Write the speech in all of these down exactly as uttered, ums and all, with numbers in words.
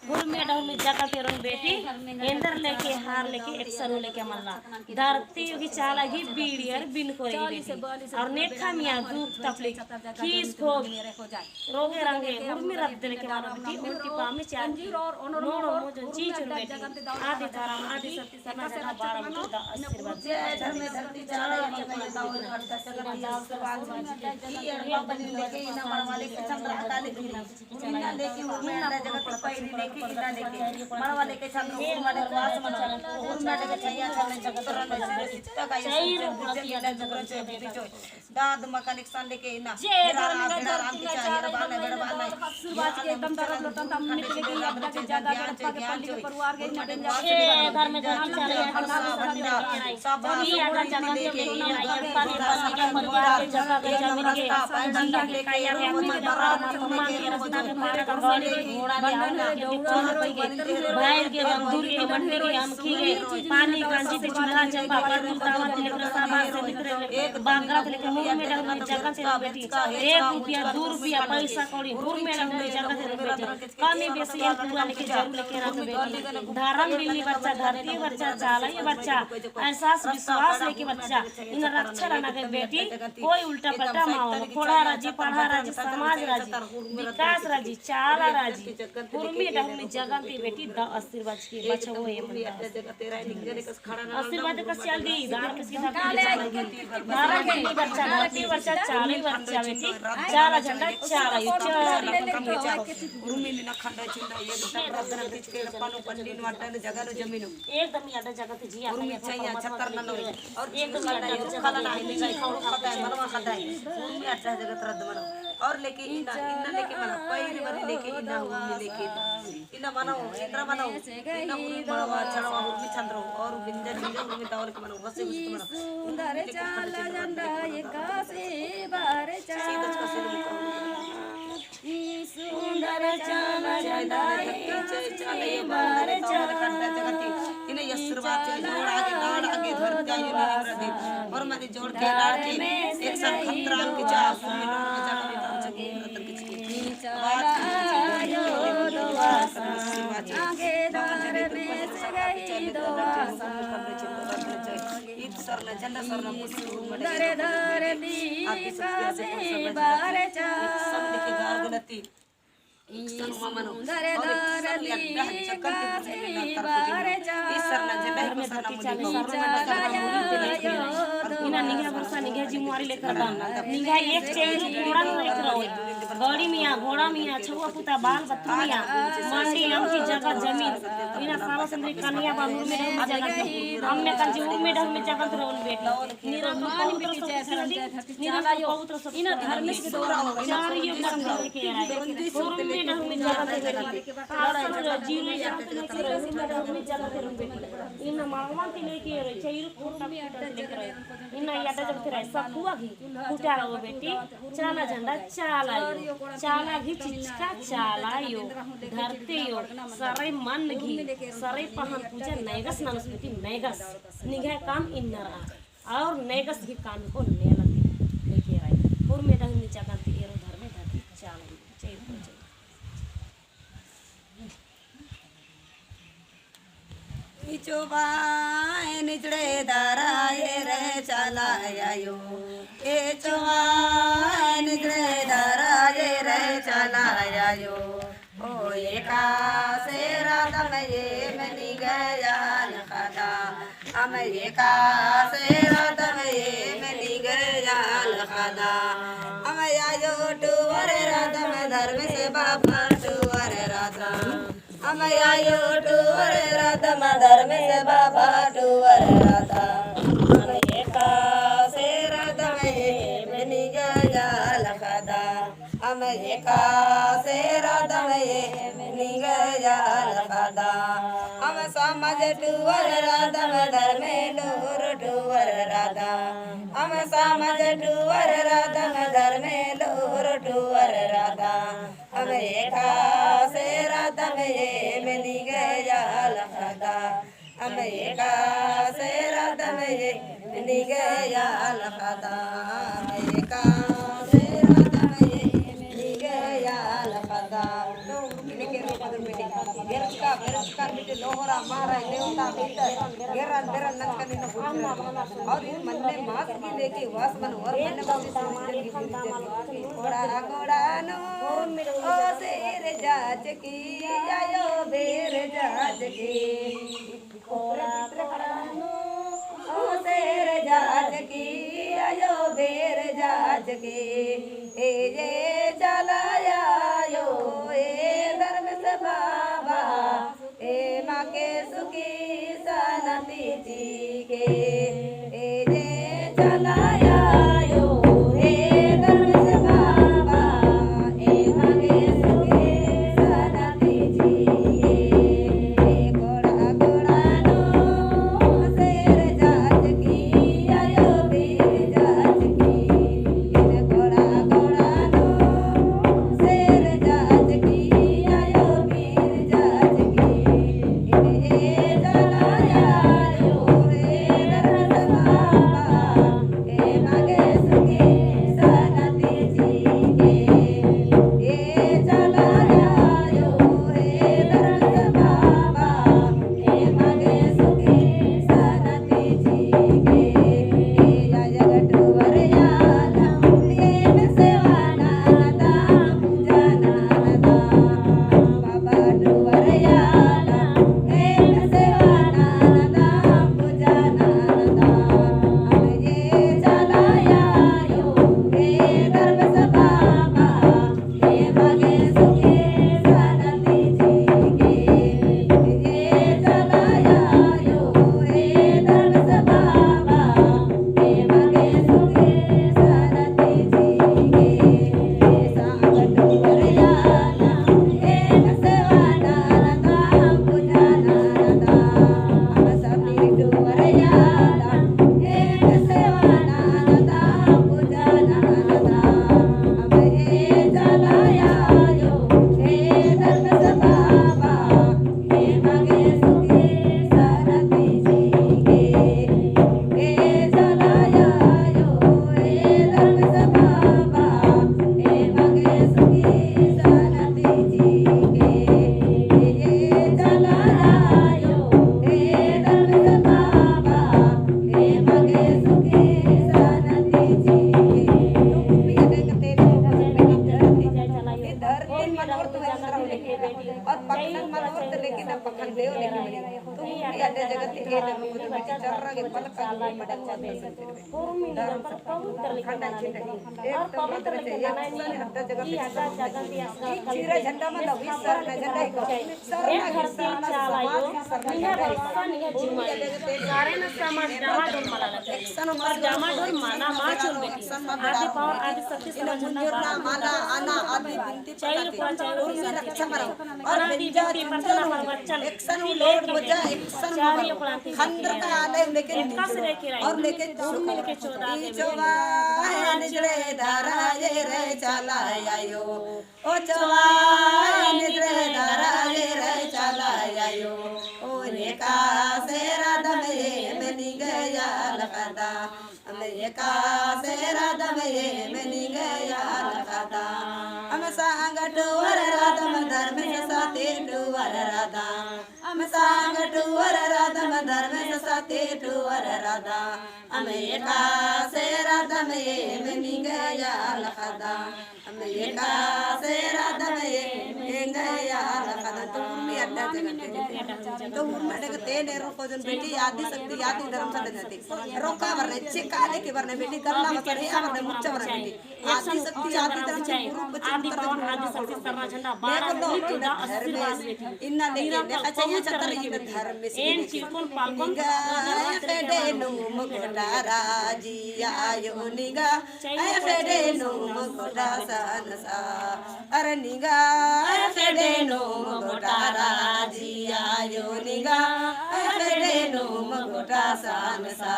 हुरमी डहुमी जगत एरोन बेटी, एन्देर लेके हार लेके एकसरू लेके मल्ला। धरती उगी चाला गही बीड़ी अर बिनखोर ही बेटी। और नेखा मइय्याँ दुख तकलीफ, खीस खोग, रोगे रंगे, हुरमी रद्द लेके मल्ला बेटी, उल्टी पामी चार की। नोड़ो मोजन चीचुन बेटी, आदि धरम, आदि सत्य, सना जना बारम चुदा आशीर्वाद। जय धर्मे धरती चाला, जय धर्मे धरती चाला। इन्ना लेके हुरमी अड्डा जगत पैरी लेके, इन्ना लेके मड़वा लेके छन, हुरमी अड्डा के वास मना, हुरमी अड्डा के छैया छन, चक्कर न सिरे सित्ता का ये सब जगत इन्ना जगत से बुद्धि चोय। दाद मकान एकसन लेके इन्ना। जय धर्मे धरती चाला, जय धर्मे धरती चाला। आशीर्वाद के एकदम दरद लोटन तम मिट लेके अड्डा के ज्यादा ज्ञान चोय, ज्ञान चोय। परिवार के इन्ना डेंजा। जय धर्मे धरती चाला, सब ई अड्डा जगत के लेके इन्ना, ये पानी पानी के परिवार के जगह के जमीन के जिया के काया के अपने के बाबा माँ के रास्ता के मारे कर वाले के घोड़ा के आवे के चोर के भाई के दूर के मंडी के अमखी के पानी कांजी ते चूल्हा चंपा पर कुतावत लेकर साबा से निकले बागरत लेके हुरमी डहुमी जगत एरोन बेटी। एक रुपया, दू रुपया पैसा कौड़ी हुरमी डहुमी जगत एरोन बेटी। कमी बेसी एन पूरा लेके जरूर लेके रअदन बेटी। धरम बिल्ली बरचा, धरती बरचा, चाला ही बरचा, एहसास विश्वास लेके बरचा। इन्ना रक्षा रअना गे बेटी, कोई उल्टा पल्टा मल होओ। पढ़ा राजी, पढ़ा राजी, समाज राजी, विकास राजी, चाला राजी, हुरमी डहुमी जगत ती बेटी द आशीर्वाद चिके बछाबओ एम। आशीर्वाद का सियाल दी, दार किसके धरती बरचा, धरती बरचा, धरती बरचा, चाला ही बरचा बेटी, चाला झंडा, चाला ही, चाला। उर्मी नीना खंडा चुंडा, एकदम रद्द रद्द चिके, पनु पल्ली नु अड्डा नु जगह नु जमीन नु। एकदम ही अड्डा जगह ती जिया, उर्मी चाहिए, छत्तर ननो। और एकदम ही अड्डा जगह ती जिया। उर्मी अड्डा जगह ती रद्द मनो। और लेके इन्ना, इन्ना लेके मना, पैरी बरी लेके इन्ना, उर्मी लेके इन्ना मनो, इन्ना मनो, इन्ना उर्मी मड़वा, छड़वा, उर्मी छंदरो, और बिंजा, बिंजा उर्मी तावल के मनो, हसे उस मनो। सुंदर चाला झंडा एकासे बरचा। ई सुंदर चाला झंडा एकासे बरचा। इन्ना आशीर्वाद चिके, जोड़ आगे, लाड़ आगे, धरती आयो, और मने जोड़ के, लाड़ के, एकसन खतरा के जा, उर्मी लोग के जा, उर्मी लोग के जा। इन्ना निंग्है भरोसा निंग्है जिम्मेवारी लेकर बा। निंग्है एक चेंगरू घोड़ा नू लेकर रओ। गाड़ी मइय्याँ, घोड़ा मइय्याँ, छउवा पुता, बाल बतरू मइय्याँ, मंडी अमखी जगह जमीन। इन्ना सारा संदरी कनिया बा, उर्मी डहुमी जगह। अम्मे कन जे उर्मी डहुमी जगह रओन बेटी। निरंतर पवित्र सब निरंतर पवित्र सब इन्ना धर्मेस के दौरा हो, चार ये मंदिर के आए। उर्मी डहुमी जगह ती बेटी। आसन रओ, जीरो आसन रओ, उर्मी डहुमी जगह ती रओ बेटी। इन्ना मड़वा ती लेके रओ, चैरू कोटा ती लेके रओ। इन्ना ई अड्डा जगह ती रओ, सखुआ गही खूँटा रओ बेटी। चाला झंडा चाला आयो, चाला गही चिचका चाला आयो, धरती आयो, सरे मन गही, सरे पहान पूजा नैगस ननोस बेटी, नैगस। निंग्है काम इन्ना रआ। और नैगस गही काम को नेला ती लेके रई। उर्मी डहुमी जगह ती एरो धर्मे धरती चाला आयो। जय हो, जय। इचो बाय निचड़े दारा एरे चाला आयो। इचो बाय निचड़े दारा एरे चाला आयो। ओ एकासे रअदम एम निंग्है आलख़दम। अम एकासे रअदम एम निंग्है आलख़दम। अम आयो टुअर रअदम धर्मेस बाबा टुअर रअदम। अम आयो टुअर रअदम धर्मेस बाबा टुअर रअदम। अम एकासे रअदम एम निंग्है आलख़दम। अम एकासे रअदम एम निंग्है आलख़दम। अम समाज टुअर रअदम धर्मे लोर टुअर रअदम। अम समाज टुअर रअदम धर्मे लोर टुअर रअदम। अम एकासे रअदम एम निंग्है आलख़दम। अम एकासे रअदम एम निंग्है आलख़दम। अम एकासे रअदम एम निंग्है आलख़दम। गेरचका, बेरचका, बिटे लोहरा, मारा, देवता, भीतर, गेरन, बेरन, नंजकन इन्ना बुझरन। और इन मन्ने मास की लेके वास मन, और मन्ने मास की सुनिजन की बुझरन। कोड़ा, कोड़ा नू, ओ शेर जाचकी, आयो बेर जाचकी। कोड़ा, कोड़ा नू, ओ शेर जाचकी, आयो बेर जाचकी। ए जे चाला आयो, ए धर्मेस बाबा, एमा गे सुखी सनती चिके। ए जे चाला आयो, ए धर्मेस बाबा, एमा गे सुखी सनती चिके। ए कोड़ा कोड़ा नू शेर जाचकी, आयो बीर जाचकी। ए कोड़ा कोड़ा नू शेर जाचकी, आयो बीर जाचकी। और पखनन मनोर तो लेकिन पखन देव लेकिन तो भी अड्डे जगत के ना कुछ बेटी चर्रा के पलक का मडल चंद। और पवित्र लिखना है। और पवित्र लिखना है। ई हड्डा जगत, ई हड्डा जगत, ई चीरा झंडा मतलब, ई सरना झंडा ही को। सरना, एक धरती सरना, चाला समाज आयो, की सरना निहर झंडा ही। रस्सा, निहर जुम्मा। सारे न समाज डामाडोल मला लगता है। और डामाडोल मला मा चुन बेटी। आदि power, आदि शक्ति इन समझना मुंजोर ना बात माला, आना, आदि बिनती चाइल पकाती। को चाइल उर्मी रक्षा मरो। और अनादि बेंजा बिनती चुंजो प्रार्थना लो। पर बच्चन एकसन उलोड बजा, एकसन चारी मरो। अपराधी खंदर का आले लेकिन एकासे लेके आई। और लेके उर्मी लेके चोदा ई के चोवा बेटी। है निजरे धारा ये रे चाला आयो। ओ चोवा है निजरे धारा ये रे चाला आयो। ओ एकासे रअदम एम निंग्है आलख रअदम। अम एकासे रअदम एम निंग्है आलख रअदम। अम संग टुअर रअदम धर्मेस साथी टुअर रअदम। अम संग टुअर रअदम धर्मेस साथी टुअर रअदम। अम एकासे रअदम एम निंग्है आलख रअदम। अम एकासे रअदम एम निंग्है आलख रअदम। तो उर्मी अड्डा जगत ते, तो उर्मी अड्डा जगत ते ने रोको जोन बेटी आदि शक्ति आदि धर्म सदन जाती। रोका बरने, चिका लेके बरने बेटी, गल्ला बरने, या बरने, मुच्चा बरने बेटी। आदि शक्ति आदि धर्म गुरु बच्चे आदि पावन आदि शक्ति सरना झंडा बारह नीत दा आशीर्वाद बेटी। इन्ना लेके देखा चाहिए छतर ये धर्मेस एन चिरकुन पालकुन निंग्है ख़ेड्डे नू मुकुटा राजी आयो निंग्है ख़ेड्डे नू मुकुटा संसा। अरे निंग्है ख़ेड्डे नू मुकुटा राजी आयो निंग्है ख़ेड्डे नू मुकुटा संसा।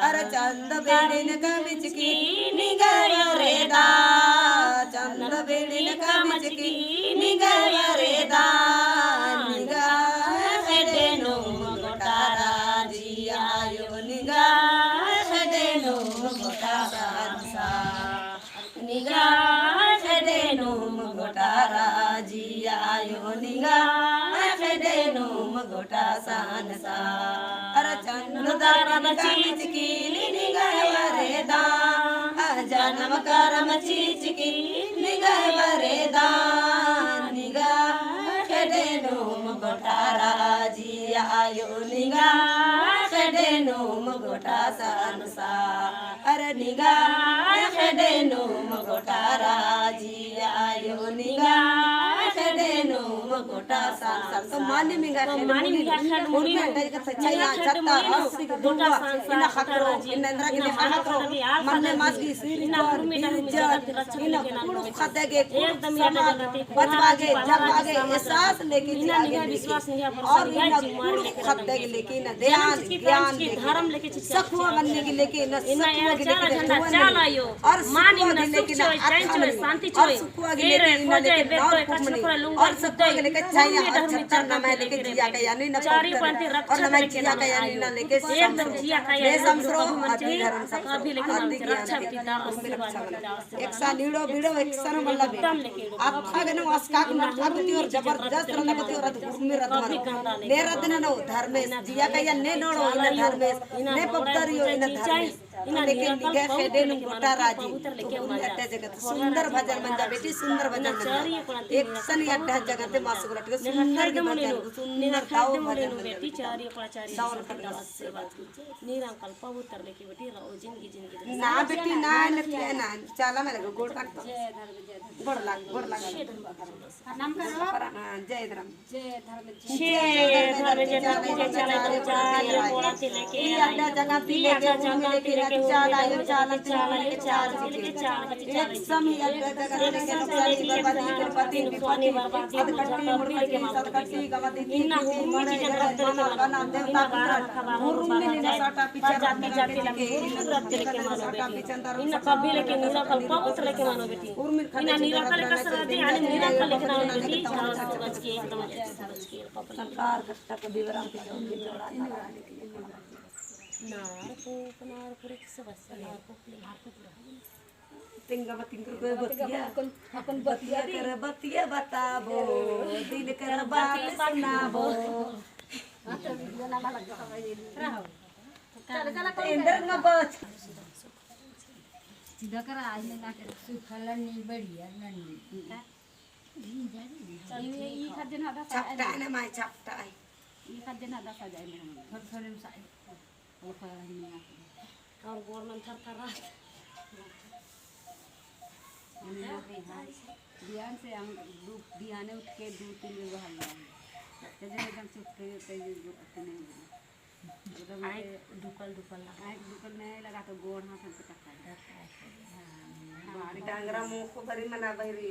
अरे चंद बेड़िन कमिचकी निंग्है वरेदा। चंद बेड़िन कमिचकी निंग्है वरेदा। निंग्है ख़ेड्डे नू मुकुटा राजी आयो निंग्है ख़ेड्डे नू मुकुटा संसा। निंग्है ख़ेड्डे नू मुकुटा राजी आयो निंग्है गोटा संसार। अरे चंदन दरम चिचकी निंग्है वरदान, जनम करम चिचकी निंग्है वरदान, निंग्है ख़ेड्डे नूम गोटा राजी आयो, निंग्है ख़ेड्डे नूम गोटा संसार। अरे निंग्है ख़ेड्डे नूम गोटा राजी आयो, निंग्है ख़ेड्डे नूम गोटा संसार। तो मानिम निंग्है ख़ेड्डे मुड़ी नू, उर्मी अड्डा जगत से चाया छत्ता रस्सी के दुआ, इन्ना ख़क्खरो, इन्ना एन्दरा गे देखा ख़क्खरो, मन्ने मास की सिर इन्ना उर्मी बीर जर, इन्ना कुँड़ुख़ ख़द्द गे, कुँड़ुख़ समाज बचबआ गे, जगबआ गे, एहसास लेके जिया गे लेके, और इन्ना कुँड़ुख़ ख़द्द गे लेके, इन्ना ध्यान ज्ञान लेके, सखुआ बन्ने गे लेके, इन्ना सखुआ गे लेके, और सखुआ गे लेके, इन्ना अख़ा मनी, और सखुआ गे लेके, इन्ना लेके, और सखुआ गे लेके, चाया और छत्तर नम्है लेके, जिया का यानी ना पवित्र, और नम्है जिया का यानी ना लेके, समसरो, बेसमसरो, आदि धर्म समसरो, आदि ज्ञान के, एकसन इड़ो बिड़ो, एकसन मल्ला बे। अख़ा गे नू असकाक नू अख़ा गे ती और जबरदस्त रंदा गे ती और अद उर्मी रदमरो। ने रदना नू धर्मेस, जिया का या ने नोड़ो इन्ना धर्मेस, ने पवित्र यो इन्ना धर्मेस। लेकिन निंग्है ख़ेड्डे नू गोटा राजी, तो उर्मी अड्डा जगत सुंदर भजन मंजा बेटी, सुंदर भजन मंजा। एकसन अड्डा जगत ते मासुक लटके सुंदर की भजन, सुंदर दाऊ भजन मंजा बेटी। दौल खटका आशीर्वाद। नीरा अंकल पवित्र लेके बेटी रहो, जिंदगी, जिंदगी। ना बेटी, ना, ना, ना, चाला में लगे, गोड़ काट दो। गोड़ लाग, गोड़ लाग। प्रणाम करो। हाँ, जय धर्म। जय धर्म, जय धर्म, जय धर्म, जय धर्म, जय धर्म, जय धर्म। ई अड्डा जगह ती लेके, लेके, लेके, चाला, चाला, चाला, चाला, चाला। एक समय अड्डा जगह ती लेके, नुकसानी, बर्बादी, कुर्बादी, विपत्ति, अधकट्टी, मुर्गटी, सतकट्टी, गवादी, इन्ना उर्मी चीजन रद्द लेके मनो। इन्ना बारह खबा हो, बारह जाए, हर जाति जाति लगे, उर्मी रद्द लेके मनो बेटी। इन्ना कभी लेके नीरा अंकल पवित्र लेके मनो बेटी। इन्ना नीरा अंकल लेके सराती, आने नीरा अंकल लेके ना बेटी, समझ के, समझ के, समझ के, पवित्र। सरकार कष्ट कभी बराम की चौकी जोड़ा ना। नार को, नार पूरे किसे बस, नार को। तिंगा बा तिंगा कोई बतिया। अक्कुन, अक्कुन बतिया बतिया दी। कर बतिया बताबो, दिल कर बात सुनाबो। चल, चल, एंदर न बच। सीधा कर आज में ना कर सुखल नहीं बढ़िया नहीं। चल, ये, ये खा देना दस। छपटा है ना माय, छपटा है। ये खा देना दस आ जाए मेरे। थोड़े, थोड़े में साए। और गोर मन थरथरात। बिहान से हम दू, बिहाने उठ के दू तीन बेर बहाल जाए। ते जब एकदम से उठ के, ते जो, जो, ते नहीं बोले। एकदम आँख से ढुकल, ढुकल लगा। आँख ढुकल नहीं लगा तो गोड़ हाथ हमके टक्का है। हाँ, हाँ, डांगरा मुँह को भरी मना बहरी।